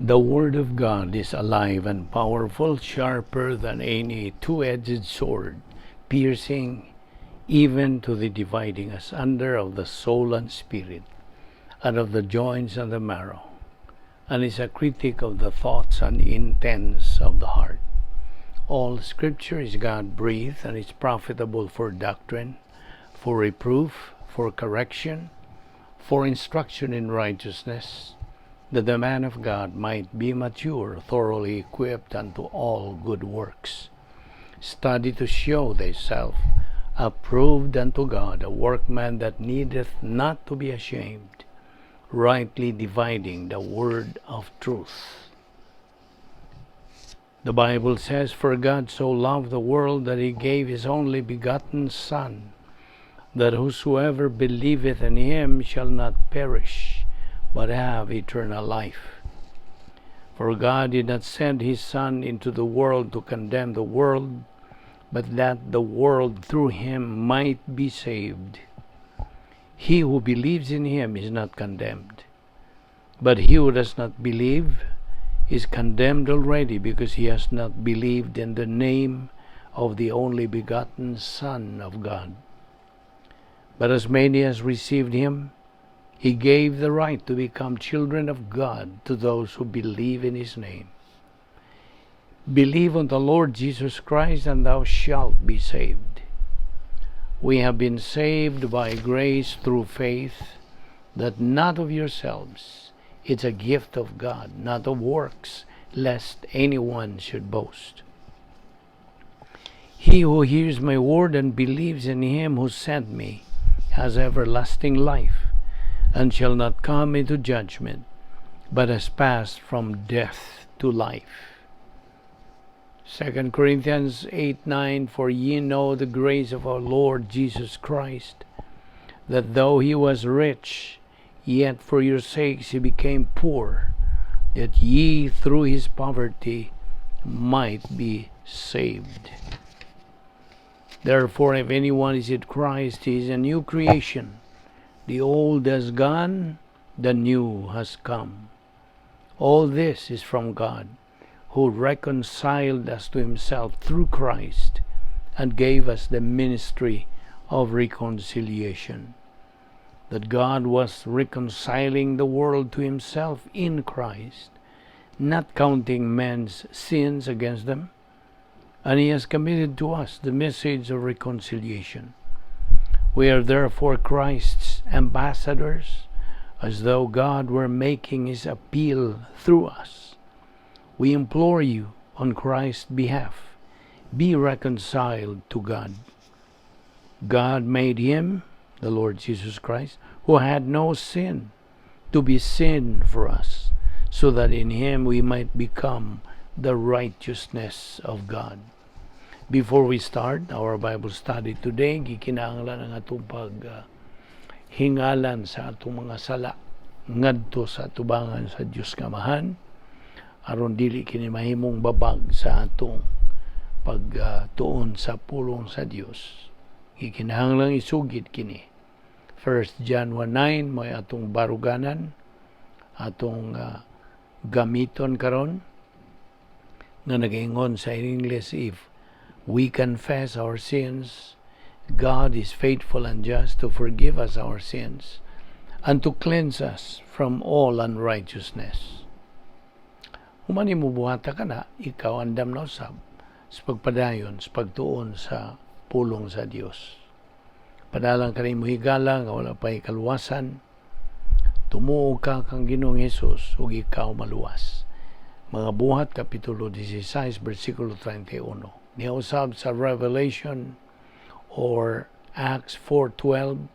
The Word of God is alive and powerful, sharper than any two-edged sword, piercing even to the dividing asunder of the soul and spirit, and of the joints and the marrow, and is a critic of the thoughts and intents of the heart. All Scripture is God-breathed and is profitable for doctrine, for reproof, for correction, for instruction in righteousness, that the man of God might be mature, thoroughly equipped unto all good works. Study to show thyself approved unto God, a workman that needeth not to be ashamed, rightly dividing the word of truth. The Bible says, "For God so loved the world that he gave his only begotten Son, that whosoever believeth in him shall not perish, but have eternal life. For God did not send his Son into the world to condemn the world, but that the world through him might be saved. He who believes in him is not condemned, but he who does not believe is condemned already, because he has not believed in the name of the only begotten Son of God. But as many as received him, he gave the right to become children of God, to those who believe in his name. Believe on the Lord Jesus Christ, and thou shalt be saved." We have been saved by grace through faith, that not of yourselves. It's a gift of God, not of works, lest anyone should boast. He who hears my word and believes in him who sent me has everlasting life, and shall not come into judgment, but has passed from death to life. 2 Corinthians 8:9, "For ye know the grace of our Lord Jesus Christ, that though he was rich, yet for your sakes he became poor, that ye through his poverty might be saved. Therefore, if anyone is in Christ, he is a new creation. The old has gone, the new has come. All this is from God, who reconciled us to himself through Christ and gave us the ministry of reconciliation. That God was reconciling the world to himself in Christ, not counting men's sins against them, and he has committed to us the message of reconciliation. We are therefore Christ's ambassadors, as though God were making his appeal through us. We implore you on Christ's behalf, be reconciled to God. God made him, the Lord Jesus Christ, who had no sin, to be sin for us, so that in him we might become the righteousness of God." Before we start our Bible study today, gikinahanglan ang atong pag hingalan sa atong mga sala ngadto sa atubangan sa Dios nga Amahan, aron dili kini mahimong babag sa atong pagtuon sa pulong sa Dios. Gikinahanglan isugid kini. 1 John 1:9 may atong baruganan, atong gamiton karon, nga nagaingon sa English, "If we confess our sins, God is faithful and just to forgive us our sins and to cleanse us from all unrighteousness." Human nimo buhata kana, ikaw andam na usab sa pagpadayon sa pagtuon sa pulong sa Dios. Padalang kanimo higala nga wala pa'y kaluwasan, tumuo ka kang Ginoong Hesus ug ikaw maluwas. Mga Buhat kapitulo 16 bersikulo 31. Niya usab sa Revelation or Acts 4:12,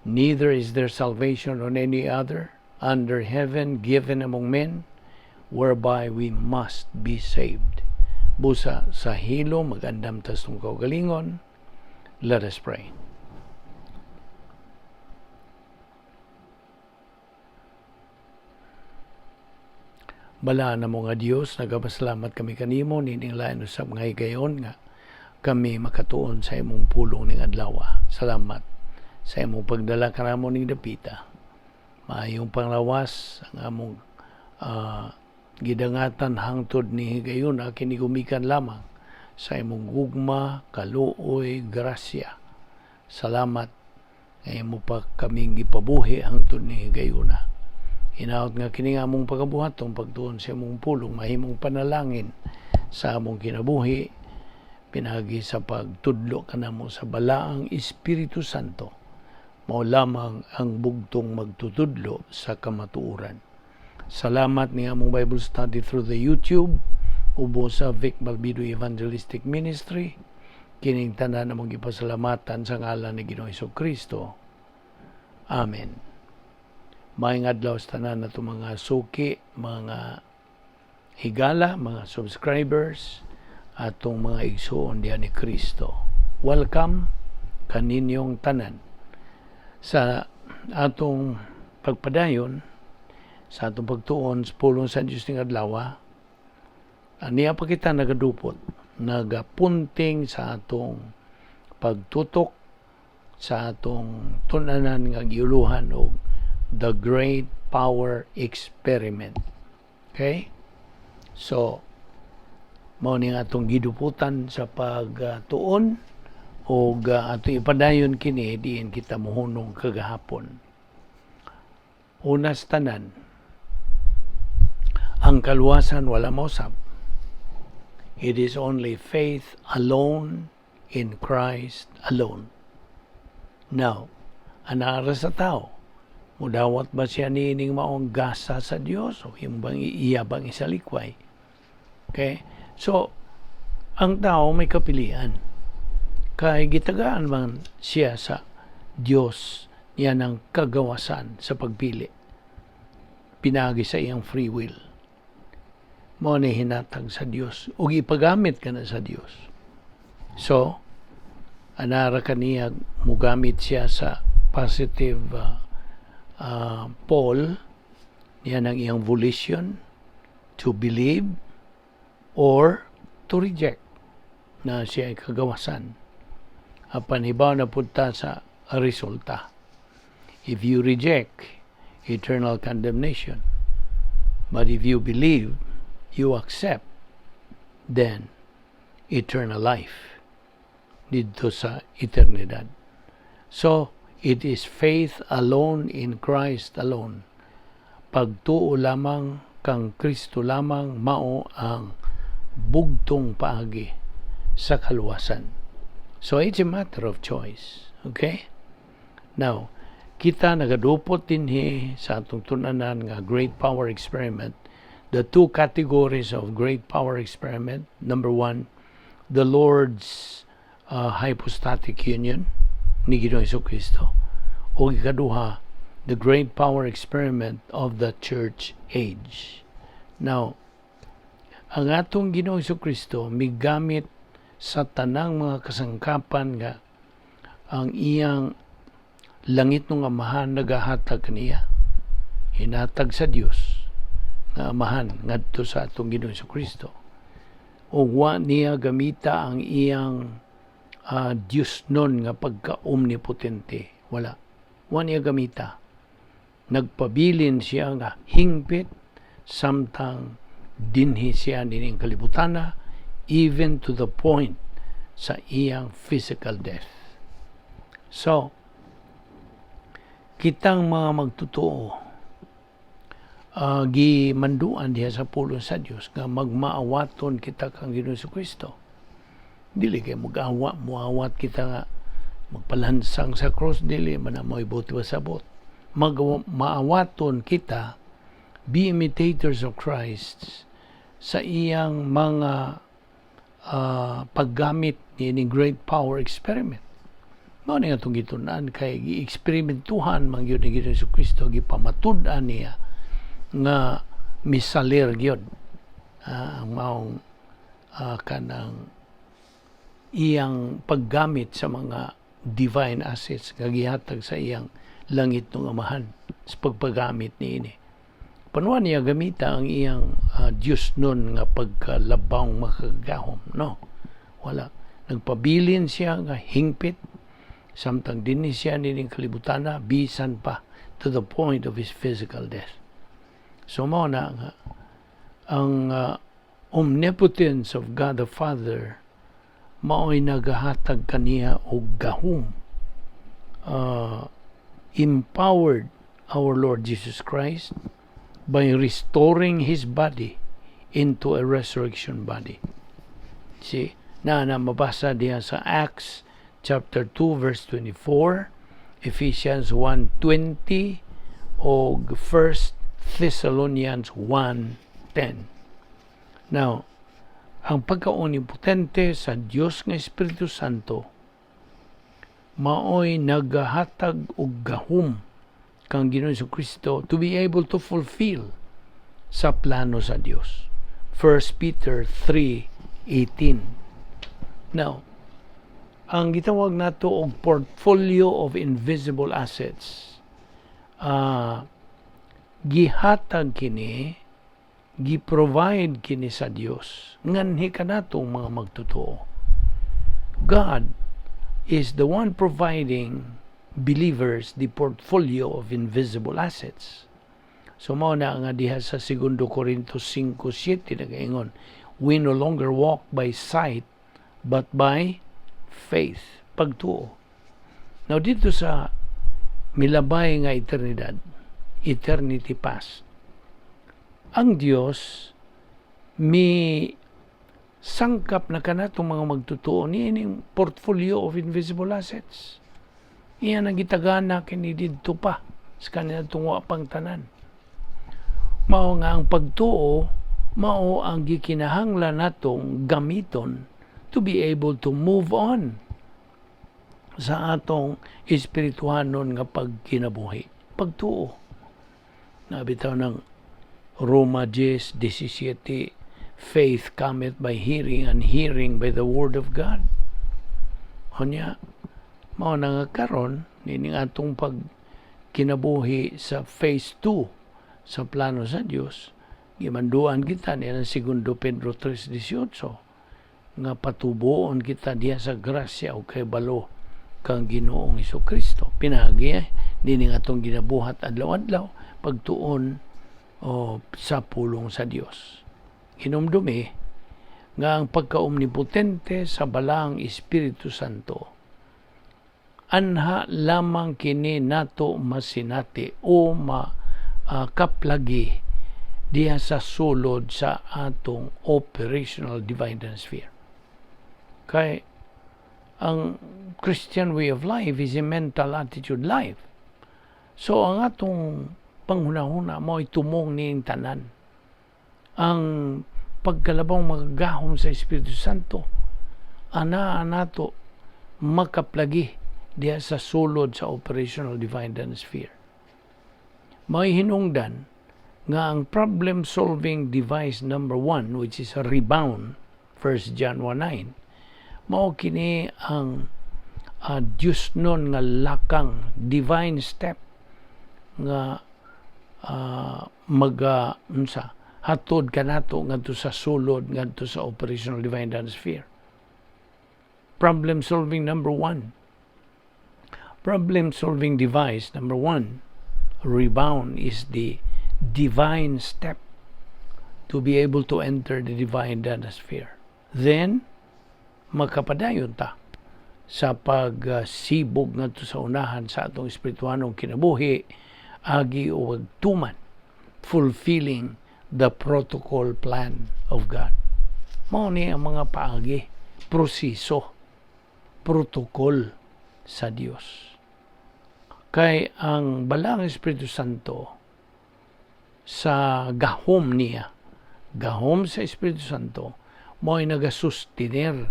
"Neither is there salvation on any other under heaven given among men whereby we must be saved." Busa sa hilom magandam ta sa kaugalingon. Let us pray. Balaan na mo nga Dios, nagapasalamat kami kanimo nining lain usab nga higayon nga kami makatuon sa imong pulong ning adlaw. Salamat sa imong pagdala kanamo ning dapita. Maayong panglawas ang among Gidangatan hangtod ni higayuna kini gumikan lamang sa imong gugma, kaluoy, grasya. Salamat nga imo pa kaming gipabuhi hangtod ni higayuna. Hinaot nga kini nga among pagabuhaton, pagtuon sa imong pulong, mahimong panalangin sa among kinabuhi pinagi sa pagtudlo kanamo sa Balaang Espiritu Santo. Mao lamang ang bugtong magtutudlo sa kamatuoran. Salamat ni among Bible study through the YouTube ubo sa Vic Balbido Evangelistic Ministry. Kining tanan among gipasalamatan sa ngalan ni Ginoong Kristo. Amen. Maayong adlaw sa tanan nato mga suki, mga higala, mga subscribers, atong mga igsuon diha ni Kristo. Welcome kaninyong tanan sa atong pagpadayon sa atong pagtuon sa pulong sa Dios ning adlaw. Niya pa kita nagadupot, nagapunting sa atong pagtutok sa atong tun-anan nga giuluhan og The Great Power Experiment. Okay? So, mao ni atong giduputan sa pagtuon ug ato ipadayon kini diin kita mohunong kagahapon. Una sa tanan, ang kaluwasan wala mausab. It is only faith alone in Christ alone. Now, anara sa tao, mudawat ba siya niining maong gasa sa Dios o iyang bang iya bang isalikway? Okay? So, ang tao may kapilian. Kay gitagaan man siya sa Dios niya ng kagawasan sa pagpili. Pinagi sa iyang free will. Mao ni hinatag sa Dios ug ipagamit ka na sa Dios. So, anara kaniya mugamit siya sa positive pole niya ng iyang volition to believe or to reject na siya ay kagawasan. Apan hibaw na punta sa resulta. If you reject, eternal condemnation. But if you believe, you accept, then eternal life didto sa eternidad. So, it is faith alone in Christ alone. Pagtuo lamang kang Kristo lamang mao ang bugtong paagi sa kaluwasan. So it's a matter of choice. Okay? Now, kita nagadupot dinhi sa atong tun-anan nga Great Power Experiment, the two categories of Great Power Experiment. Number one, the Lord's hypostatic union ni Ginoong Kristo. O ikaduha, the Great Power Experiment of the Church Age. Now, ang atong Ginoong Kristo migamit sa tanang mga kasangkapan nga ang iyang langit ng Amahan nagahatag kaniya. Hinatag sa Dios nga Amahan ngadto sa atong Ginoong Kristo. Ug wa niya gamita ang iyang Dios nun nga pagka-omnipotente. Wala. Wa niya gamita. Nagpabilin siya nga hingpit samtang dinhi siya nining kalibutana, even to the point sa iyang physical death. So, kitang mga magtotoo, gimanduan diha sa pulong sa Dios nga magmaawaton kita kang Ginoong Kristo. Dili kay mag-awa, muawat kita nga magpalansang sa cross, dili man na mo'y buti sabot. Mag maawaton kita, be imitators of Christ sa iyang mga paggamit ni Great Power Experiment. Mao ni atong gitun-an kay gieksperimentuhan man gyud ni Ginoong Kristo, gipamatud-an niya nga misalir gyud ang maong kanang iyang paggamit sa mga divine assets nga gihatag sa iyang langit ng Amahan sa pagpagamit niini. Panuan niya gamita ang iyang Diyos nun nga pagkalabang makagagahom? No. Wala. Nagpabilin siya nga hingpit samtang dinhi siya nining kalibutana, bisan pa to the point of his physical death. So mao na nga ang omnipotence of God the Father mao'y nagahatag kaniya og gahom, empowered our Lord Jesus Christ by restoring His body into a resurrection body. See, na mabasa diha sa Acts chapter 2 verse 24, Ephesians 1:20 og 1 Thessalonians 1:10. Now, ang pagka-omnipotente sa Dios nga Espiritu Santo maoy nagahatag og gahom kang Ginoong Kristo to be able to fulfill sa plano sa Dios. 1 Peter 3:18. Now, ang gitawag nato og portfolio of invisible assets, gihatag kini, gi-provide kini sa Dios nganhi kanatong mga magtotoo. God is the one providing believers the portfolio of invisible assets. So mao na nga diha sa 2 Corinto 5:7 nagaingon, "We no longer walk by sight but by faith." Pagtuo. Now, dito sa milabay nga eternidad, eternity past, ang Dios mi sangkap na kanatong mga magtotoo niining portfolio of invisible assets. Iya ang gitagana kini didto pa sa kaniadtong wa pang tanan. Mao nga ang pagtuo mao ang gikinahanglan natong gamiton to be able to move on sa atong espirituhanon nga pagkinabuhi. Pagtuo. Nabitaw ng Roma 10:17, "Faith cometh by hearing, and hearing by the word of God." Unya, mao na nga karon nining atong pag kinabuhi sa phase 2 sa plano sa Dios, gimanduan kita niya ng 2 Pedro 3:18 nga patuboon kita diha sa grasya o kahibalo kang Ginoong Kristo. Pinaagi nining atong ginabuhat adlaw-adlaw, pagtuon o sa pulong sa Dios. Hinumdumi nga ang pagkaomnipotente sa Balaang Espiritu Santo, anha lamang kini nato masinati o ma kaplagi diha sa sulod sa atong operational divine sphere. Kay ang Christian way of life is a mental attitude life. So ang atong panghunahuna mo tumong ning tanan. Ang pagkalabang magagahom sa Espiritu Santo ana nato makaplagi diha sa sulod sa operational divine sphere. May hinungdan nga ang problem solving device number one, which is a rebound, 1 John 1:9, mao kini ang Diyos nun nga lakang, divine step nga maga unsa hatod kanato ngadto sa sulod, ngadto sa operational divine sphere. Problem solving number one, problem solving device number one, rebound, is the divine step to be able to enter the divine sphere. Then makapadayon ta sa pagsibog ngadto sa unahan sa atong espirituhanong kinabuhi agi o tuman, fulfilling the protocol plan of God. Mao ni ang mga paagi, proseso, protocol sa Dios. Kay ang Balaang Espiritu Santo sa gahom niya, gahom sa Espiritu Santo, mo ay nagasustiner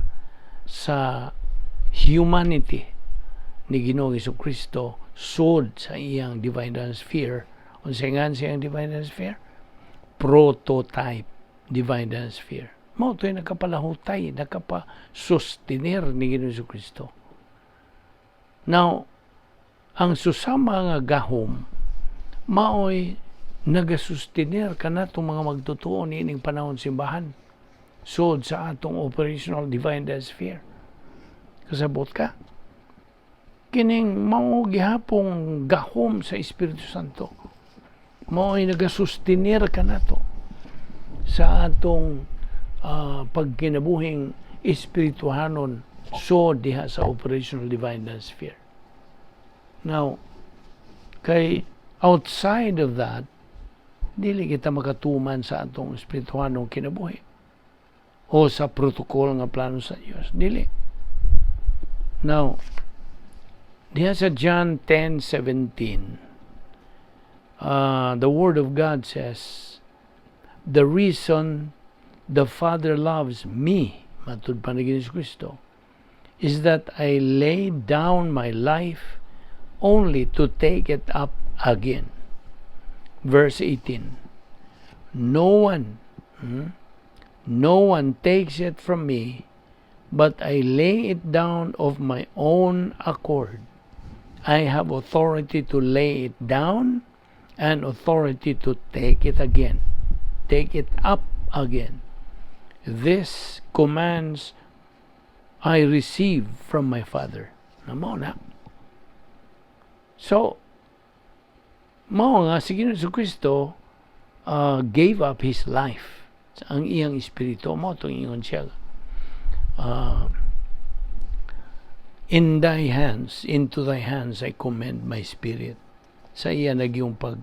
sa humanity ni Ginoong Kristo sud sa iyang divine sphere. Unsa nga sa iyang divine sphere? Prototype divine sphere. Mao to'y nakapalahutay, nakapa-sustenir ni Ginoong Kristo. Now, ang susama nga gahom maoy nagasustenir kanatong mga magtotoo niining panahon simbahan sud sa atong operational divine sphere. Kasabot ka? Kining mao gihapong gahom sa Espiritu Santo. Mao'y nagasustinir kanato sa atong pagkinabuhing espirituhanon, so diha sa operational divine dance sphere. Now, kay outside of that, dili kita makatuman sa atong espirituhanong kinabuhi o sa protocol nga plano sa Dios. Dili. Now, diha sa John 10:17, the Word of God says, "The reason the Father loves me," matud pa ni Kristo, "is that I lay down my life only to take it up again." Verse 18, "No one takes it from me, but I lay it down of my own accord. I have authority to lay it down and authority to take it again." Take it up again. "This commands I receive from my Father." Na mao na. So, mao nga si Ginoong Kristo gave up his life. Ang iyang espiritu mao tong ingon siya. "In thy hands, into thy hands I commend my spirit." Sa iya nagyong pag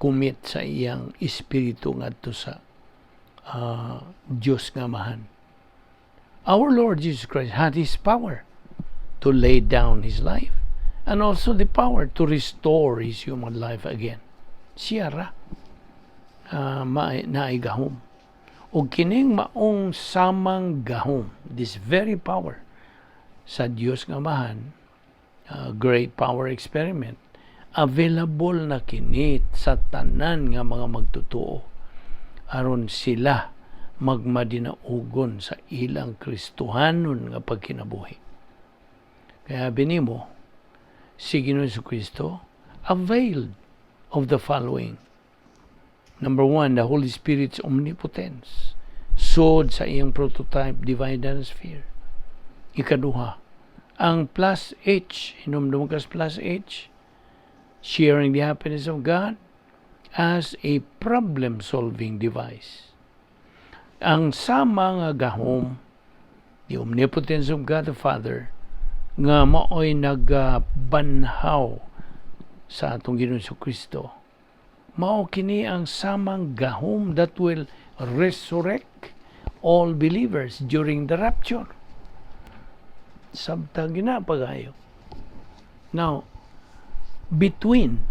commit sa iyang espiritu ngadto sa Dios nga Amahan. Our Lord Jesus Christ had his power to lay down his life and also the power to restore his human life again. Siya ra naay gahom. O kining maong samang gahom, this very power sa Dios nga Amahan, great power experiment, available na kini sa tanan nga mga magtotoo aron sila magmadinaugon sa ilang Kristohanon nga pagkinabuhi. Kaya binimo, si Ginoong Kristo availed of the following. Number one, the Holy Spirit's omnipotence. Sod sa iyang prototype divine sphere. Ikaduha, ang plus H, hinumdum kas plus H, sharing the happiness of God as a problem-solving device. Ang sama nga gahom, the omnipotence of God the Father, nga maoy nagabanhaw sa atong Ginoong Kristo. Mao kini ang samang gahom that will resurrect all believers during the rapture. Sabtang gina pagayo. Now, between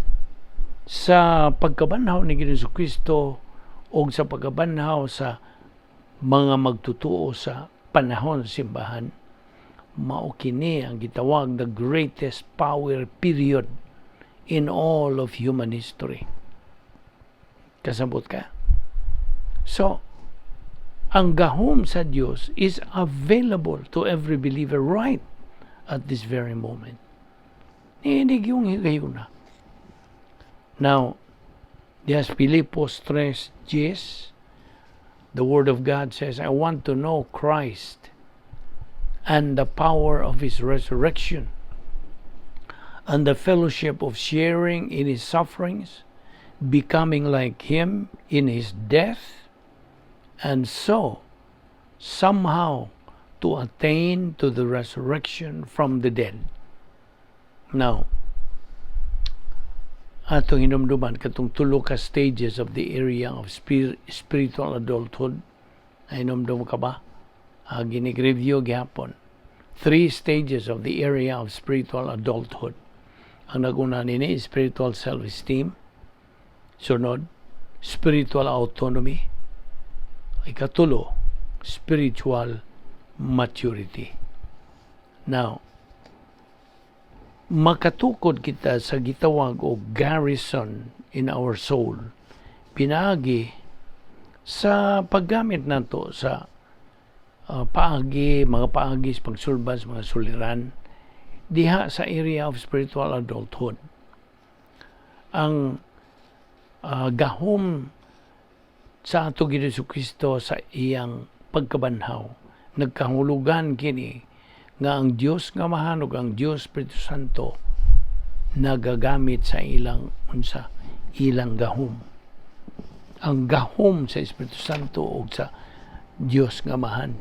sa pagkabanhaw ni Ginoong Kristo o sa pagkabanhaw sa mga magtutuo sa panahon sa simbahan, mao kini ang gitawag the greatest power period in all of human history. Kasabot ka? So, ang gahom sa Dios is available to every believer right at this very moment. Niinig yung higayuna. Now, diha sa Filipos 3:10, the Word of God says, "I want to know Christ and the power of His resurrection and the fellowship of sharing in His sufferings, becoming like Him in His death, and so somehow to attain to the resurrection from the dead." Now, atong hinumduman katong tulo ka stages of the area of spiritual adulthood. Ay, hinumdum ka ba? Ginig-review gihapon. Three stages of the area of spiritual adulthood. Ang naguna nini, spiritual self-esteem. Sunod, spiritual autonomy. Ikatulo, spiritual maturity. Now, makatukod kita sa gitawag og garrison in our soul pinaagi sa paggamit nato sa paagi, mga paagi sa pagsulbad sa mga suliran diha sa area of spiritual adulthood. Ang gahom sa ato Ginoong Kristo sa iyang pagkabanhaw, nagkahulugan kini nga ang Dios nga Amahan ug ang Dios Espiritu Santo nagagamit sa ilang unsa ilang gahom. Ang gahom sa Espiritu Santo o sa Dios nga Amahan.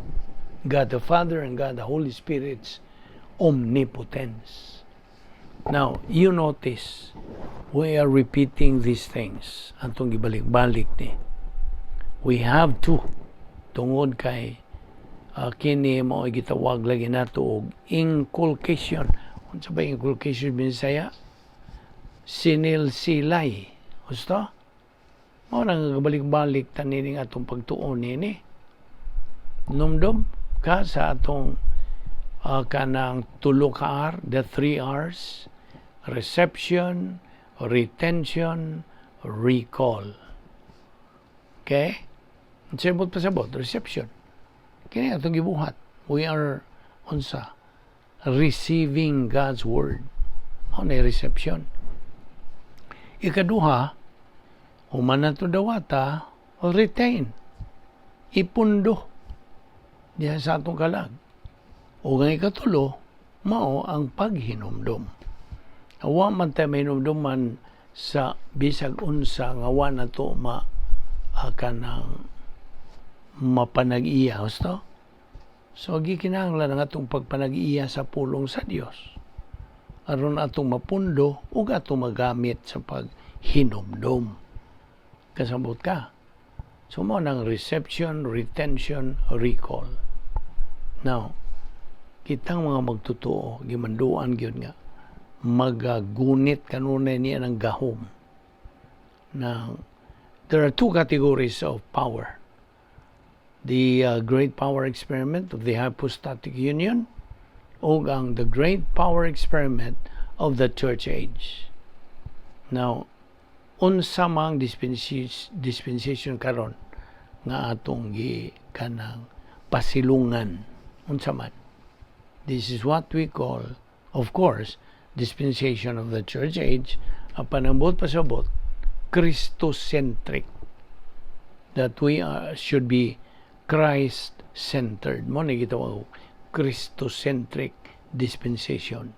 God the Father and God the Holy Spirit's omnipotence. Now, you notice, we are repeating these things. Atong gibalik-balik ni. We have to, tungod kay kini mao gitawag lagi nato og inculcation. Unsa ba inculcation Bisaya? Sinilsilay. Gusto? Mao nang gabalik-balik ta nining atong pagtuon nini. Numdum ka sa atong kanang tulo ka R, the three R's: reception, retention, recall. Okay? Sabot pasabot, reception. Kini atong gibuhat. We are unsa? Receiving God's word. Mao na reception. Ikaduha, human nato dawata, retain. Ipundo diha sa atong kalag. O ang ikatulo, mao ang paghinumdum. Wa man tayo mahinumduman sa bisag unsa nga wa na to ma kanang mapanag-iya, husto? So gikinahanglan ang atong pagpanag-iya sa pulong sa Dios aron atong mapundo ug atong magamit sa paghinumdum. Kasabot ka? So mao nang reception, retention, recall. Now, kitang mga magtotoo, gimanduan gyud nga magagunit kanunay niya ng gahom. Now, there are two categories of power. The great power experiment of the hypostatic union o ang the great power experiment of the church age. Now, unsa mang dispensation karon nga atong gi kanang pasilungan, unsa man? This is what we call, of course, dispensation of the church age. Ang panambot pasabot, Christocentric, that we are, should be Christ-centered. Mao ni gitawag Christocentric dispensation.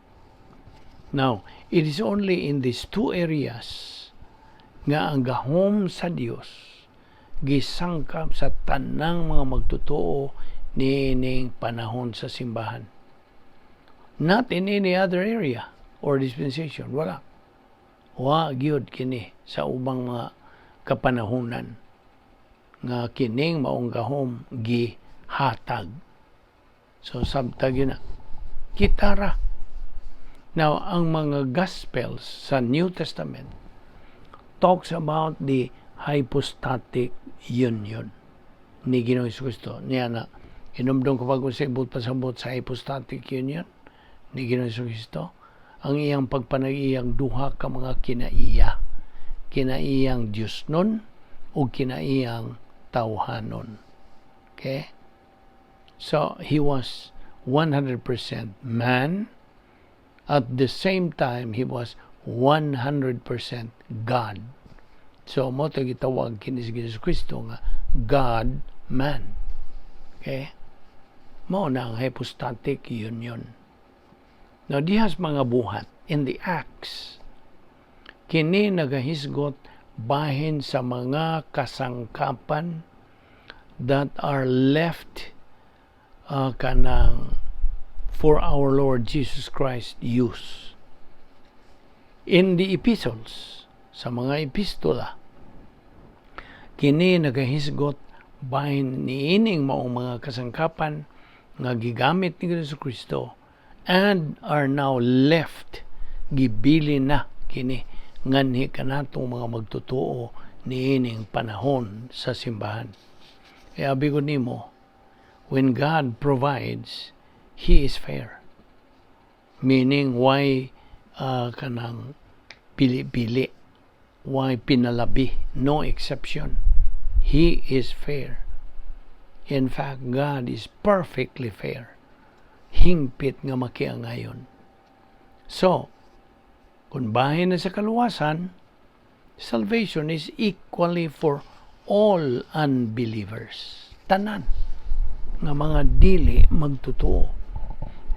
Now, it is only in these two areas nga ang gahom sa Dios gisangkap sa tanang mga magtotoo niining panahon sa simbahan. Not in any other area or dispensation. Wala. Wa gyud kini sa ubang mga kapanahunan nga kining maong gahom gihatag. So sabta gyud na. Kitara. Now, ang mga Gospels sa New Testament talks about the hypostatic union ni Ginoong Kristo. Niya na, inumdum ko pag usibot pasabot sa hypostatic union ni Ginoong Kristo, ang iyang pagpanag-iyang duha ka mga kinaiya. Kinaiyang Diyos nun o kinaiyang tawhanon. Okay? So, he was 100% man. At the same time, he was 100% God. So, mao to gitawag kini si Jesus Kristo nga God man. Okay? Mao na ang hypostatic union. Now, dihas mga buhat in the Acts, kini nagahisgot bahin sa mga kasangkapan that are left kanang for our Lord Jesus Christ use. In the epistles, sa mga epistola, kini nagahisgot bahin niining maong mga kasangkapan nga gigamit ni Jesu Kristo and are now left, gibili na kini nganhi kanatong mga magtotoo niining panahon sa simbahan. Kaya abi ko nimo, when God provides, He is fair. Meaning, why kanang pili-pili? Why pinalabi? No exception. He is fair. In fact, God is perfectly fair. Hingpit nga makiangayon. So, kung bahin na sa kaluwasan, salvation is equally for all unbelievers. Tanan nga mga dili magtotoo.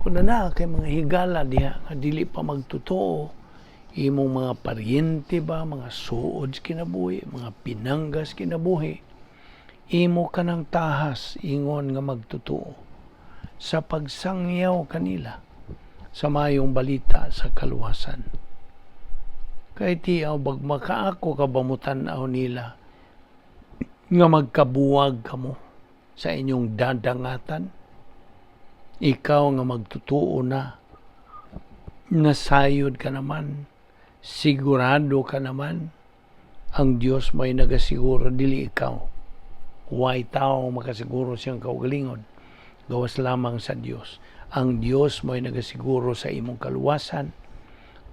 Kung na kay mga higala diha nga dili pa magtotoo, Imong mga paryente ba, mga suod sa kinabuhi, mga pinanggas kinabuhi, imo kanang tahas ingon nga magtotoo sa pagsangyaw kanila sa mayong balita sa kaluwasan. Kay tiaw bag makaako ka ba mutan-aw nila nga magkabuwag kamo sa inyong dadangatan? Ikaw nga magtutuo na, nasayod ka naman, sigurado ka naman, ang Dios may nagasiguro, dili ikaw. Way tao makasiguro siyang kaugalingon. Gawas lamang sa Dios. Ang Dios may nagasiguro sa imong kaluwasan.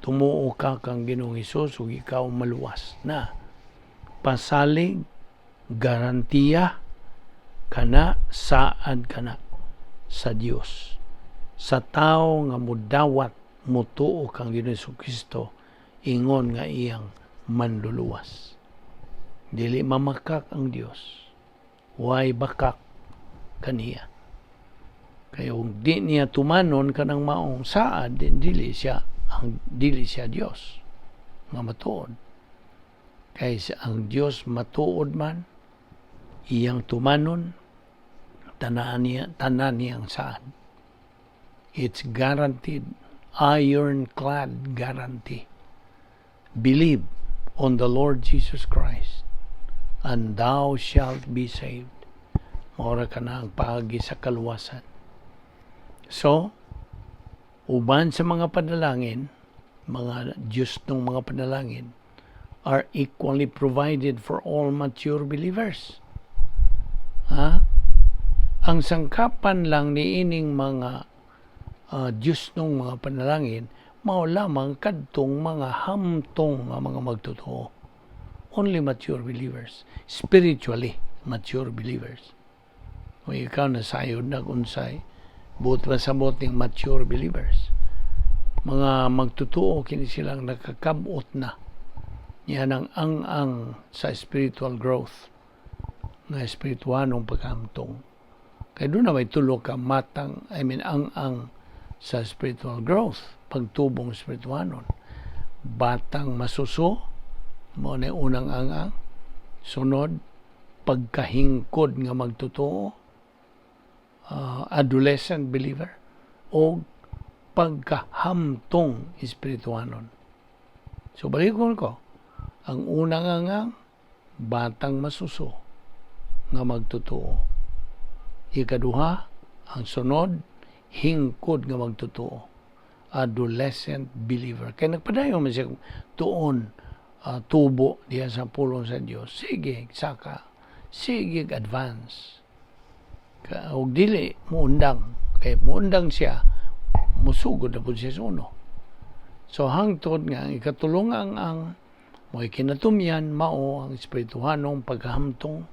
Tumuo ka kang Ginoong Hesus ug ikaw maluwas na. Pasalig, garantiya kana, saad kana sa Dios. Sa tao nga mudawat, mutuo kang Ginoong Kristo ingon nga iyang manluluwas. Dili mamakak ang Dios. Way bakak kaniya. Kay kung di niya tumanon kanang maong saad, dili siya Dios nga matuod. Kay ang Dios matuod man, iyang tumanon tanan niya, tanan niyang saad. It's guaranteed, ironclad guarantee. Believe on the Lord Jesus Christ and thou shalt be saved. Mora ka na ang paagi sa kaluwasan. So, uban sa mga panalangin, mga Diyos ng mga panalangin, are equally provided for all mature believers. Ha? Ang sangkapan lang ni ining mga Diyos ng mga panalangin, mao lamang kadtong mga hamtong nga mga magtotoo. Only mature believers. Spiritually mature believers. Kung ikaw nasayod na unsay, buot masabot ning mature believers. Mga magtotoo kini silang nakakabot na. Yan ang ang-ang sa spiritual growth nga espirituanong paghamtong. Kay doon na may tulo ka matang, I mean, ang-ang sa spiritual growth, pagtubong espirituanon. Batang masuso, mo na unang ang-ang. Sunod, pagkahingkod nga magtotoo, adolescent believer, o pagkahamtong espirituanon. So balikon ko, ang unang ang batang masuso nga magtotoo. Ikaduha, ang sunod, hingkod nga magtotoo. Adolescent believer. Kaya nagpadayon man siya tuon tubo diya sa pulong sa Dios. Sige, saka. Sige, advance. Ka, og dili muundang. Kay muundang siya, musugod na po siya sa uno. So hangtod nga ang ikatulungang ang mo'y kinatumyan mao ang espirituhanong paghamtong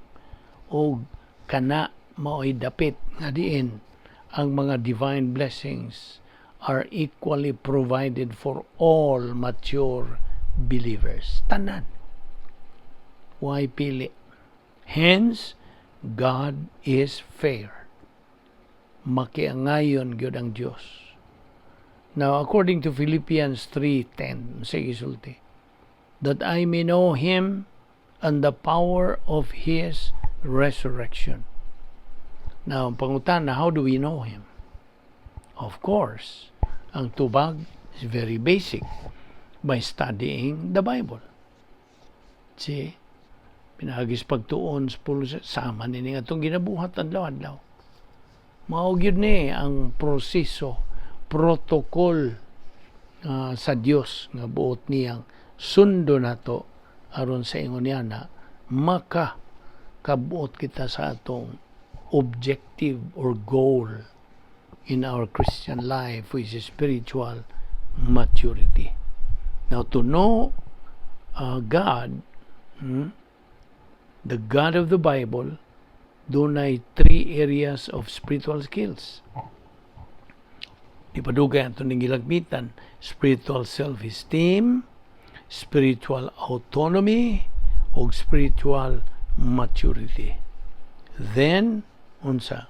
o kana mao'y dapit nga diin ang mga divine blessings are equally provided for all mature believers. Tanan. Why pili? Hence, God is fair. Makiangayon gyud ang Dios. Now, according to Philippians 3:10, sige sulti, "That I may know Him and the power of His resurrection." Now, ang pangutana, how do we know Him? Of course, ang tubag is very basic, by studying the Bible. See, pinaagis pagtuon sa pulo sama nini nga atong ginabuhat adlaw-adlaw. Mao gyud ni ang proseso, protocol sa Dios nga buot niyang sundo nato aron sa ingon niya na maka kabuot kita sa atong objective or goal in our Christian life, which is spiritual maturity. Now, to know God, the God of the Bible, dunay three areas of spiritual skills. Di pa dugay ato ning gilagmitan, spiritual self-esteem, spiritual autonomy, ug spiritual maturity. Then, unsa,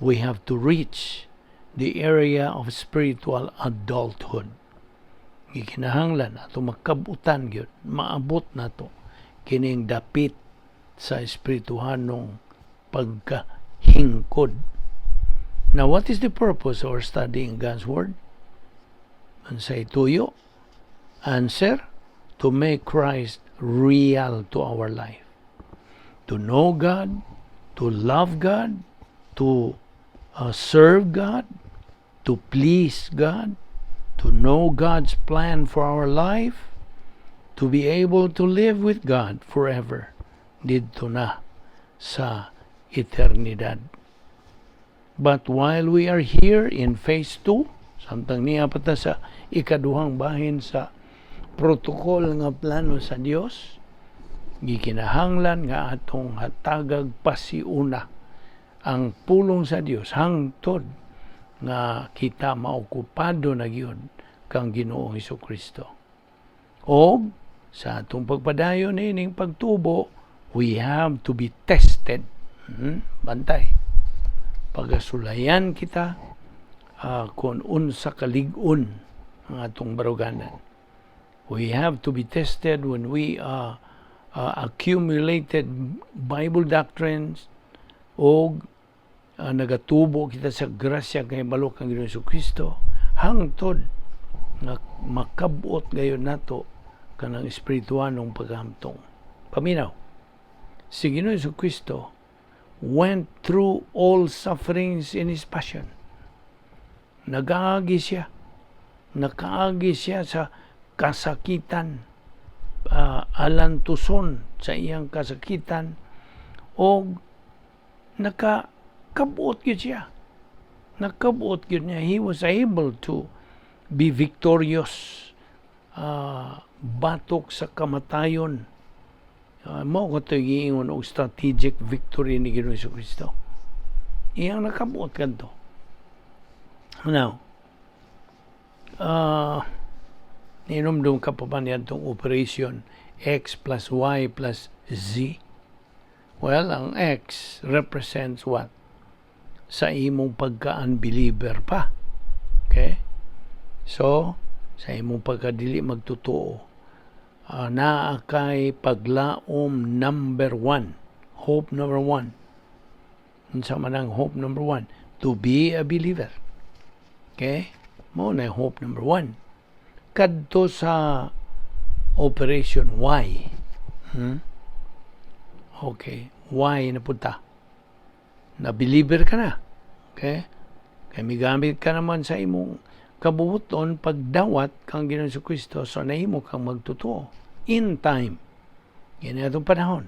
we have to reach the area of spiritual adulthood. Gikinahanglan ato makabutan gyud, maabot nato kining dapit sa espirituhanong pagkahingkod. Now, what is the purpose of our studying God's Word? Unsay tuyo? Answer, to make Christ real to our life. To know God, to love God, to serve God, to please God, to know God's plan for our life, to be able to live with God forever didto na sa eternidad. But while we are here in phase 2, samtang nia pa ta sa ikaduhang bahin sa protocol nga plano sa Dios, gikinahanglan nga atong hatagag pasiuna ang pulong sa Dios hangtod nga kita maokupado na gyud kang Ginoong Kristo. Og sa atong pagpadayon niining pagtubo, we have to be tested. Bantay. Pagasulayan kita kung unsa kalig-on ang atong baruganan. We have to be tested when we accumulated Bible doctrines o nagatubo kita sa grasya kay balok ang Ginoong Kristo hangtod nga makabot gayon nato kanang espirituanong paghamtong. Paminaw. Si Ginoong Kristo went through all sufferings in His passion. Nagaagi siya. Nakaagi siya sa kasakitan, alantuson sa iyang kasakitan, o nakakabot gyud siya. Nakabot gyud niya. He was able to be victorious batok sa kamatayon. Mao ko giingon og strategic victory ni Ginoong Kristo. Iyang nakabot kadto. Now, ninomdom ka pa ba niadtong Operation X plus Y plus Z? Well, ang X represents what? Sa imong pagka-unbeliever pa. Okay? So, sa imong pagkadili magtotoo, naa kay paglaom number one. Hope number one. Unsa man ang hope number one? To be a believer. Okay? Mao na hope number one. Kadto sa Operation Y. Okay. Y na punta. Na believer ka na. Okay? Kay migamit ka naman sa imong kabubuton pagdawat kang Ginoong Kristo, so nahimo kang magtotoo in time. Yan atong panahon.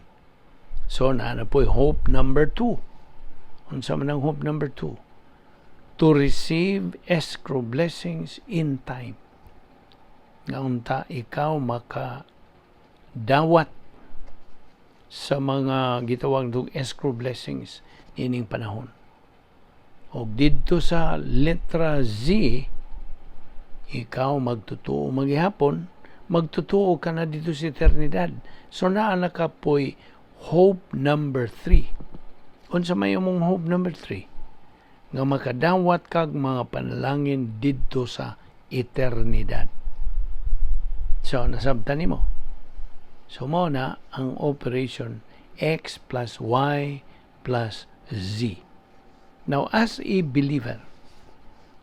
So naa na po'y hope number two. Unsa man ang hope number two? To receive escrow blessings in time. Nga unta ikaw maka dawat sa mga gitawag dog escrow blessings ining panahon. Og didto sa letra Z, ikaw magtotoo maghihapon, magtotoo ka na dito sa eternidad. So naa na ka po'y hope number three. Unsa may imong hope number three? Nga makadawat kag mga panalangin didto sa eternidad. So, nasabtan nimo. So, mao na ang Operation X plus Y plus Z. Now, as a believer,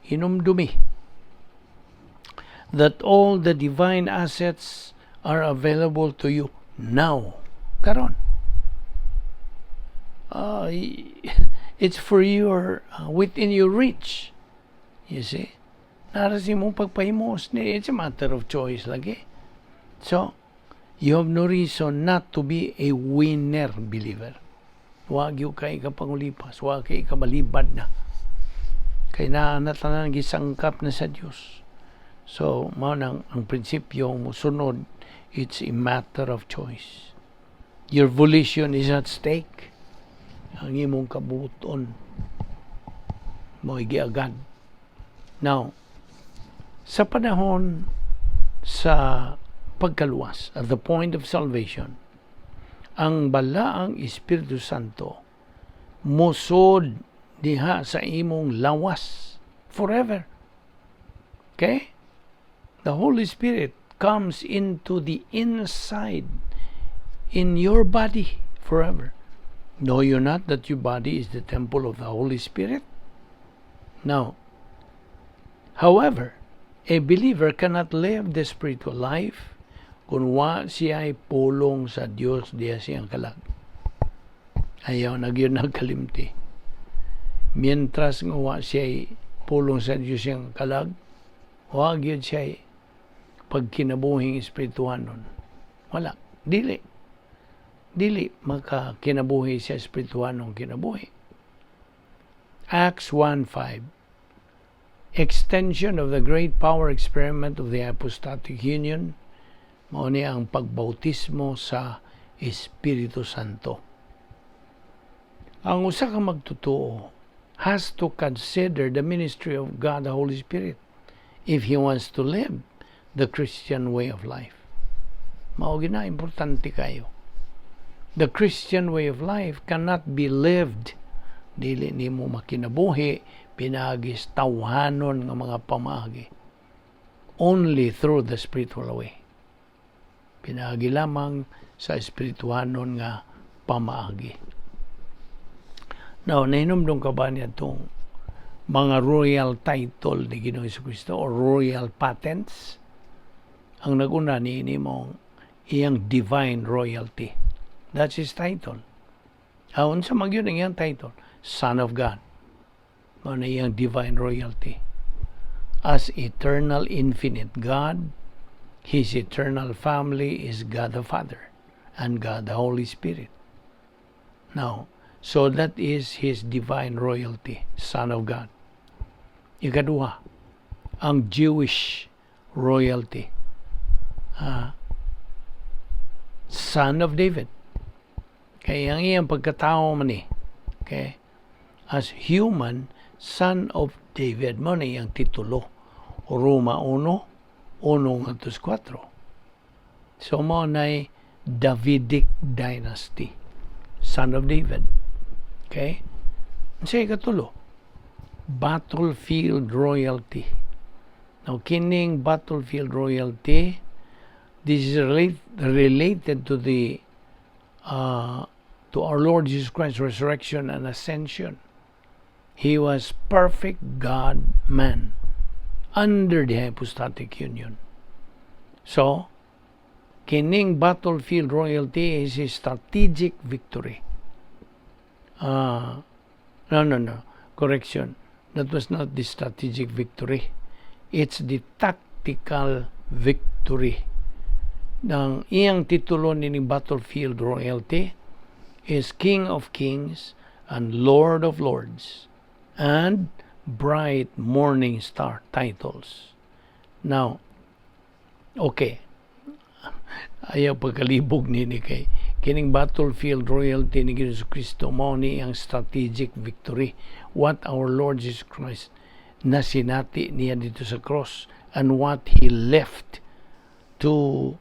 hinumdumi that all the divine assets are available to you now. Karon. It's for your within your reach. You see? Naa ra sa imong pagpahimos ni, it's a matter of choice lagi. So, you have no reason not to be a winner believer. Wa gyud kay ka pangulipas, wa kay ka malibad na. Kay naa na tanan, gisangkap na sa Dios. So, mao nang ang prinsipyo musunod, it's a matter of choice. Your volition is at stake. Ang imong kabuoton mo giagad. Now, sa panahon sa pagkaluwas, at the point of salvation, ang balaang Espiritu Santo musod diha sa imong lawas forever. Okay? The Holy Spirit comes into the inside in your body forever. Know you not that your body is the temple of the Holy Spirit? Now, however, a believer cannot live the spiritual life kung wa siya pulong sa Dios diha sa iyang kalag. Ayaw na gyud nagkalimti. Mientras nga wa siya pulong sa Dios siyang kalag, wa gyud siya pagkinabuhing espirituhanon. Wala. Dili. Dili makakinabuhi sa espirituhanong kinabuhi. Acts 1:5. Extension of the great power experiment of the Hypostatic Union, mao ni ang pagbautismo sa Espiritu Santo. Ang usa ka magtotoo has to consider the ministry of God the Holy Spirit if he wants to live the Christian way of life. Mao gina importante kayo. The Christian way of life cannot be lived, dili nimo makinabuhi pinaagi sa tawhanon nga mga pamaagi, only through the spiritual way. Pinaagi lamang sa espirituhanon nga pamaagi. Now, nahinumdum ka ba niya itong mga royal title ni Ginoong Kristo or royal patents? Ang naguna ni mong iyang divine royalty. That's his title. Aon sa magyud ang iyang title? Son of God. Mao na iyang divine royalty. As eternal infinite God, His eternal family is God the Father and God the Holy Spirit. Now, so that is His divine royalty, Son of God. Ikaduha, ang Jewish royalty. Son of David. Kaya ang iyang pagkatao man ni. Okay? As human, Son of David. Mao na iyang titulo. Roma 1, 1 ngadto 4. So mao na Davidic dynasty. Son of David. Okay? Sa ikatulo, battlefield royalty. Now, kining battlefield royalty, this is related to our Lord Jesus Christ's resurrection and ascension. He was perfect God man under the hypostatic union. So, kining battlefield royalty is a strategic victory. No. Correction. That was not the strategic victory. It's the tactical victory. Ng iyang titulo ni battlefield royalty is King of Kings and Lord of Lords and Bright Morning Star titles. Now, okay. Ayaw pagkalibog ni kay kining battlefield royalty ni Jesus Kristo, mao ni ang strategic victory, what our Lord Jesus Christ nasinati niya didto sa cross and what he left to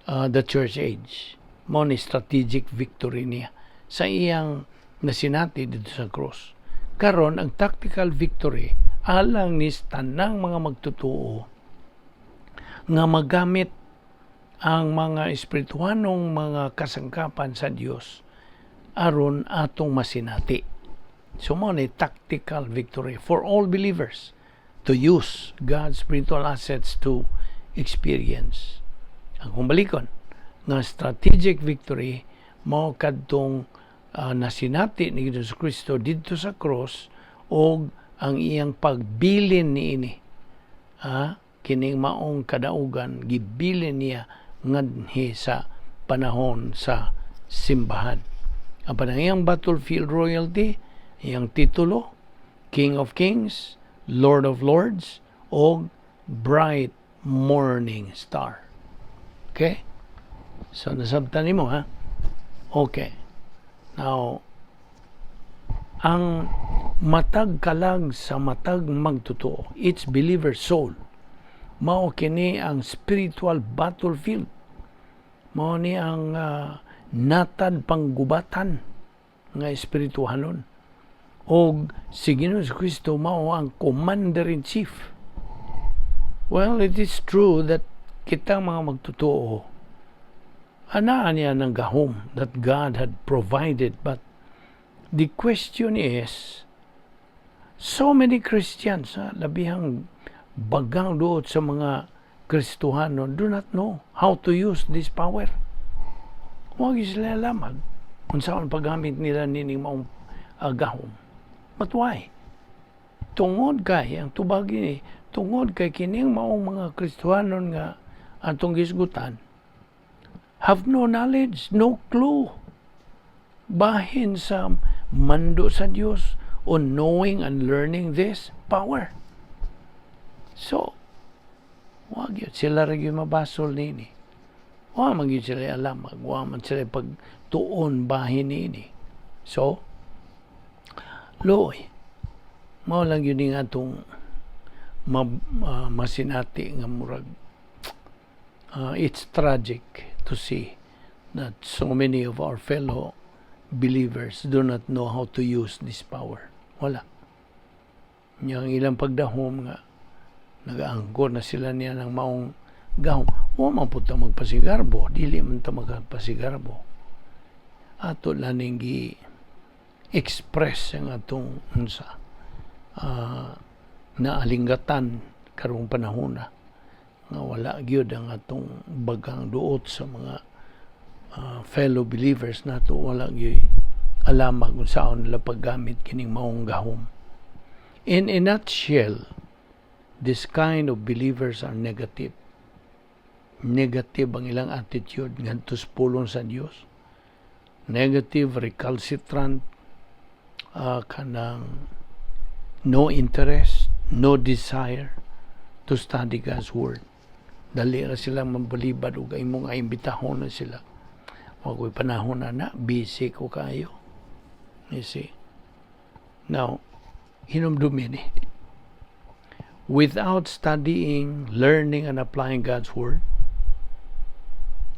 the church age. Mao ni strategic victory niya sa iyang nasinati didto sa cross. Karon, ang tactical victory alang ni tanang mga magtotoo nga magamit ang mga espirituhanong mga kasangkapan sa Dios aron atong masinati. So mao ni tactical victory for all believers to use God's spiritual assets to experience. Ang kung balikon nga strategic victory, mao kadtong nasinati ni Jesus Kristo didto sa cross og ang iyang pagbilin niini. Kining maong kadaugan, gibilin niya ngadhi sa panahon sa simbahan. Ang iyang battlefield royalty, iyang titulo, King of Kings, Lord of Lords, o Bright Morning Star. Okay? So, nasabtan nimo ha? Okay. Now, ang matag kalag sa matag magtotoo, each believer soul, mao kini ang spiritual battlefield. Mao ni ang natad panggubatan nga espirituhanon. Og si Ginoong Kristo mao ang commander in chief. Well, it is true that kita mga magtotoo, anaa niya ng gahom that God had provided. But the question is, so many Christians, ha, labihang bagang duot sa mga Kristohano, do not know how to use this power. Wa gyud sila alam kung unsaon paggamit nila nining maong gahom. But why? Tungod kay, ang tubag ini, tungod kay kining maong mga Kristohanon nga atong gisgutan, have no knowledge, no clue bahin sa mando sa Dios on knowing and learning this power. So, wa gyud sila ra gyud mabasol nini. Wa man gyud sila alam, wa man sila pagtuon bahin nini. So, luoy, mao lang gyud ning atong masinati nga murag it's tragic to see that so many of our fellow believers do not know how to use this power. Wala. Yang ilang pagdahom nga nagaangkon na sila niya ng maong gahom. Wa man pud ta magpasigarbo, dili man ta magpasigarbo. Ato lang ning gi express ang atong unsa naalinggatan karong panahon na nga wala gyud ang atong bagang duot sa mga fellow believers nato, wala gyud alam kung unsaon nila paggamit kining maong gahom. In a nutshell, this kind of believers are negative. Negative ang ilang attitude ngadto sa pulong sa Dios. Negative, recalcitrant, kanang no interest, no desire to study God's Word. Dali ra sila mabalibad ug imong imbitahon na sila. Wa ko'y panahon na na, busy ko kayo. You see? Now, hinumdumi ni. Without studying, learning, and applying God's Word,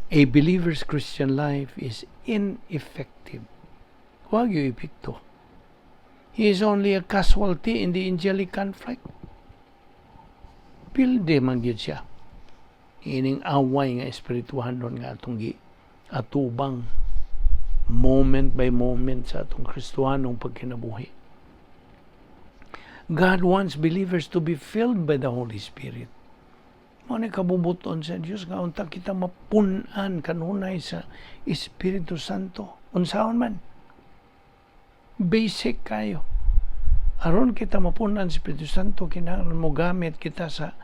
a believer's Christian life is ineffective. Wa gyuy epekto. He is only a casualty in the angelic conflict. Pilde man gyud siya. Ining away nga espirituhanon nga atong gi atubang moment by moment sa atong Kristohanong pagkinabuhi. God wants believers to be filled by the Holy Spirit. Mao ni kabubuton sa Dios nga unta kita mapun-an kanunay sa Espiritu Santo. Unsaon man? Basic kayo. Aron kita mapun-an sa Espiritu Santo, kinahanglan mo gamit kita sa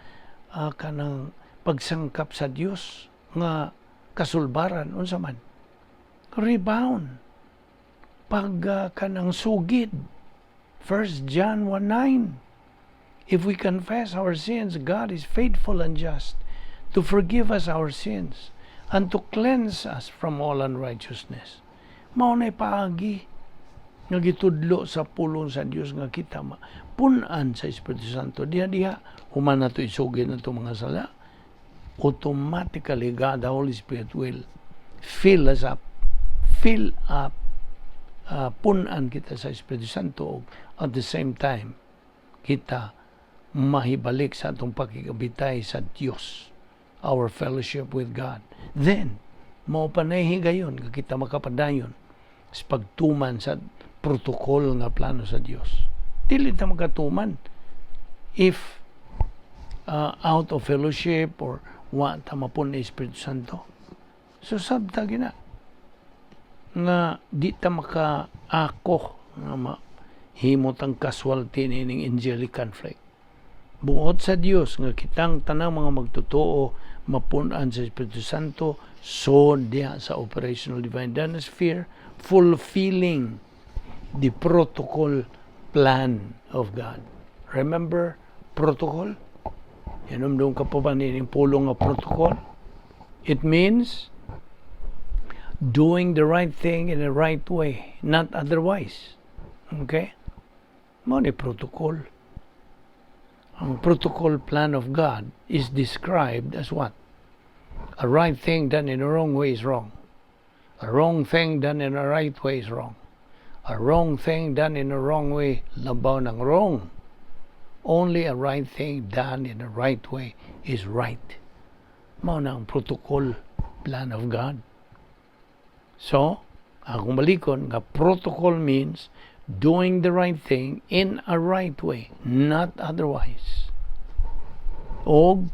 kanang pagsangkap sa Dios nga kasulbaran. Unsa man? Rebound. Pag kanang sugid. 1 John 1:9. If we confess our sins, God is faithful and just to forgive us our sins and to cleanse us from all unrighteousness. Mao na'y paagi nga gitudlo sa pulong sa Dios nga kita mapun-an sa Espiritu Santo. Diha diha human nato isugid nato mga sala, automatically God the Holy Spirit will fill us up, fill up, pun-an kita sa Espiritu Santo. At the same time, kita mahibalik sa atong pakigabitay sa Dios, our fellowship with God. Then mao pa na higayon nga kita makapadayon sa pagtuman sa protocol nga plano sa Dios. Dili ta makatuman if out of fellowship or wa ta mapun ni Espiritu Santo. So sabta gina nga di ta makaako nga mahimot ang casualty nining angelic conflict. Buot sa Dios nga kitang tanang mga magtotoo mapun-an sa Espiritu Santo, so diha sa operational divine sphere, fulfilling the protocol plan of God. Remember protocol? Hinumdum ka pa ba nining pulong nga protocol? It means doing the right thing in the right way, not otherwise. Okay? Mao ni protocol. Ang protocol plan of God is described as what? A right thing done in the wrong way is wrong. A wrong thing done in the right way is wrong. A wrong thing done in the wrong way, labaw ng wrong. Only a right thing done in the right way is right. Mao na ang protocol plan of God. So, akong balikon nga protocol means doing the right thing in a right way, not otherwise. Og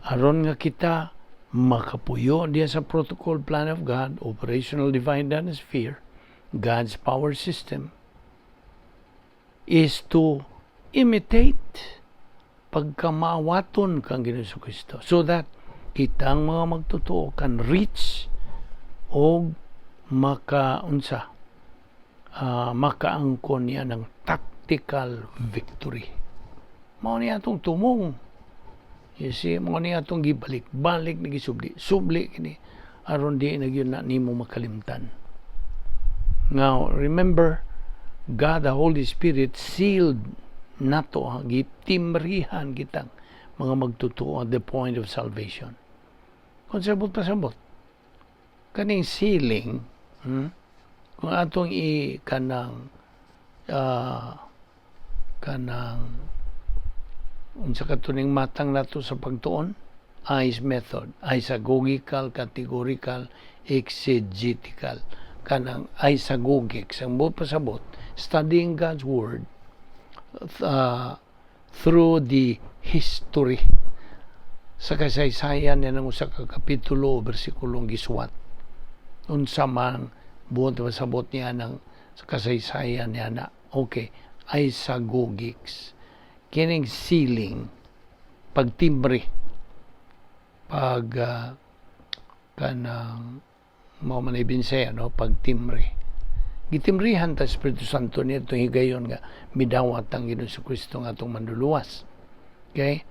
aron nga kita makapuyo diya sa protocol plan of God, operational divine sphere, God's power system, is to imitate pagkamaawaton kang Ginoong Kristo so that kitang mga magtotoo can reach og makaunsa, makaangkon niya ng tactical victory. Mao niya atong tumong. You see, mao niya atong gibalik-balik ni gisubli. Subli kini aron di na gyud na nimo makalimtan. Now, remember, God the Holy Spirit sealed nato, ha, gitimrihan kitang mga magtotoo at the point of salvation. Kung sabot pasabot, kaning sealing, kung atong i kanang kanang unsa katuning matang nato sa pagtuon, ICE method, isagogical, categorical, exegetical, kanang isagogic sa buot pasabot, studying God's word through the history sa kasaysayan niya ng usa ka kapitulo o bersikulong gisuwat, unsa man buot pasabot niya ng sa kasaysayan niya na. Okay, isagogics, kining sealing, pagtimbre, pag kanang mao man Binsaya, no, pagtimbre, gitimrihan ta Espiritu Santo niya itong higayon nga midawat ang Ginoong Kristo nga atong manluluwas. Okay,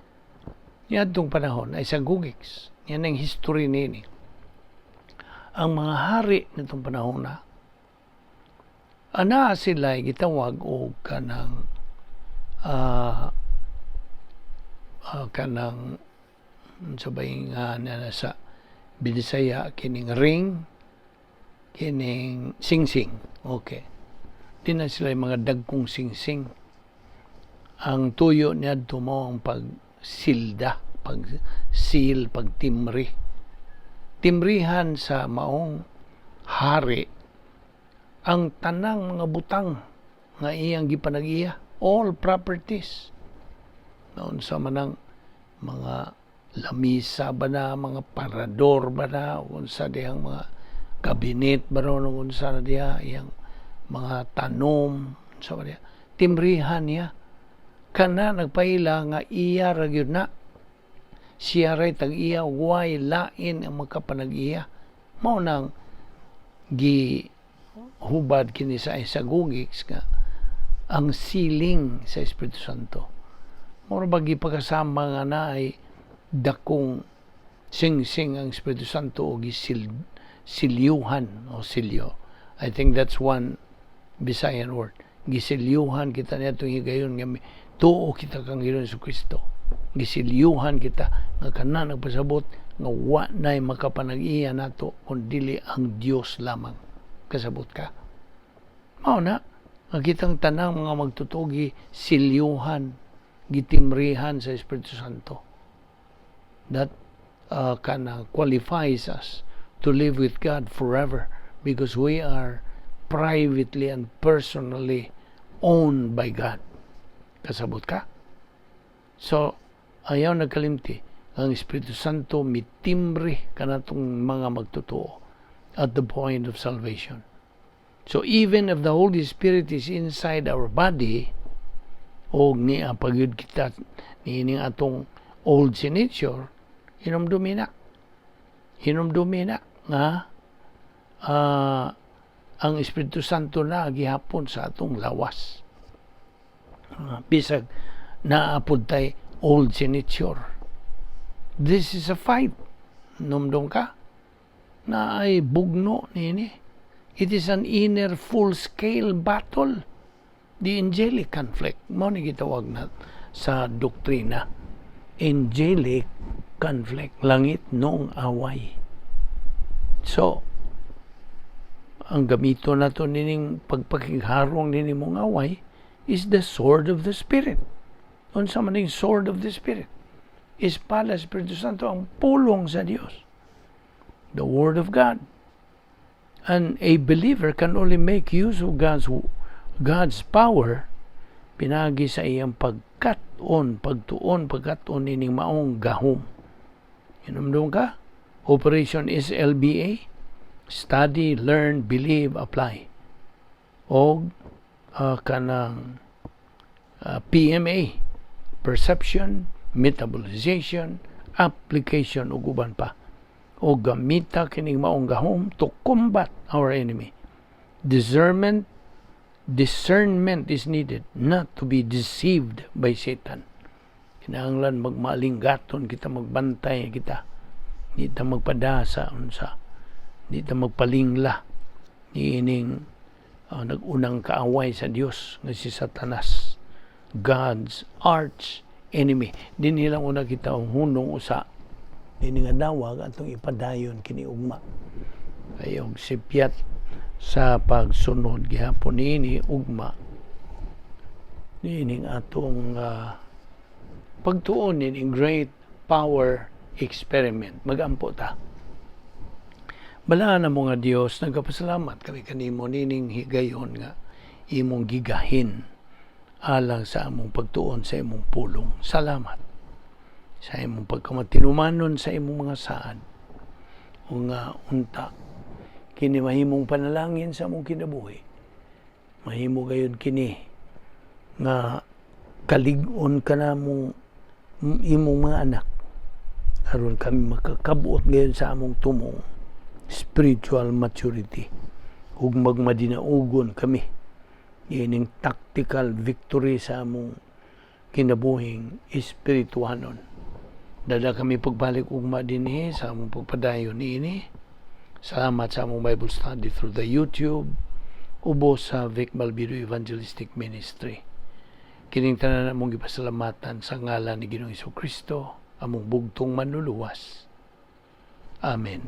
niadtong panahon ay isagogics yan ang history nini. Ang mga hari nitong panahon na ana sila ay gitawag og kanang kanang unsa ba nga na sa Binisaya kining ring, kining singsing. Okay, di na sila yung mga dagkong singsing. Ang tuyo niadto mo ang pagsilda, pag seal, pagtimri, timrihan sa maong hari ang tanang mga butang nga iyang gipanag-iya, all properties, unsa man ang mga lamisa ba na, mga parador ba na, unsa dihang mga kabinet ba ron, unsa na diha iyang mga tanom, unsa ba diha, timrihan niya kana, nagpaila nga iya ra gyud na siya, ray tag-iya, way lain ang makapanag-iya. Mao nang gi hubad kini sa isagogics nga ang sealing sa Espiritu Santo. Mura ba gipakasama nga na ay dakong singsing ang Espiritu Santo o gisil silyuhan o silyo. I think that's one Bisayan word. Gisilyuhan kita niya itong higayon nga tuo kita kang Ginoong Kristo. Gisilyuhan kita nga kana nagpasabot nga wa na'y makapanag-iya nato kung dili ang Dios lamang. Kasabot ka? Mao na, ang kitang tanang mga magtotoo gisilyuhan, gitimrihan sa Espiritu Santo. That kana qualifies us to live with God forever because we are privately and personally owned by God. Kasabot ka? So, ayaw nagkalimti, ang Espiritu Santo mitimbre kanatong mga magtotoo at the point of salvation. So even if the Holy Spirit is inside our body, og niya pagyud kita niining atong old sin nature, hinumdumi na. Hinumdumi na nga ang Espiritu Santo na gihapon sa atong lawas. Bisag naapod tay old sin nature. This is a fight. Numdum ka? Na ay bugno nini. It is an inner full-scale battle. The angelic conflict. Mao ni gitawag na sa doktrina. Angelic conflict. Langit noong away. So, ang gamito nato nining pagpakigharong nini mong away is the sword of the Spirit. Unsa man ning sword of the Spirit? Espada sa Espiritu Santo, ang pulong sa Dios. The Word of God. And a believer can only make use of God's power pinagi sa iyang pagkat-on, pagtuon, pagkat-on ining maong gahom. Hinumdum ka? Operation SLBA, study, learn, believe, apply. O kanang PMA, perception, metabolization, application ug uban pa. O gamita kining maong gahom to combat our enemy. Discernment is needed not to be deceived by Satan. Kinahanglan magmaalinggaton kita, magbantay kita. Di ta magpadasa unsa. Di ta magpalingla niining nag-unang kaaway sa Dios nga si Satanas. God's arch enemy. Dinhi lang una kita hunong usa. Dini nga dawag atong ipadayon kini ugma. Ayong sipyat sa pagsunod gihapon niini ugma niining atong pagtuon nining great power experiment. Magampo ta. Balaan mo nga Dios, nagapasalamat kami kanimo nining higayon nga imong gigahin alang sa among pagtuon sa imong pulong. Salamat sa imong pagkamatinumanon sa imong mga saad. O nga unta kini mahimong panalangin sa among kinabuhi. Mahimo gayud kini nga kalig-on ka na mong imong mga anak aron kami makakabot ngayon sa among tumong spiritual maturity ug magmadinaugon kami ining tactical victory sa among kinabuhing espirituhanon. Dada kami pagbalik ugma dinhi sa among pagpadayon niini. Salamat sa among Bible study through the YouTube ubos sa Vic Malvido Evangelistic Ministry. Kining tanan among gipasalamatan sa ngalan ni Ginoong Kristo, among bugtong manluluwas. Amen.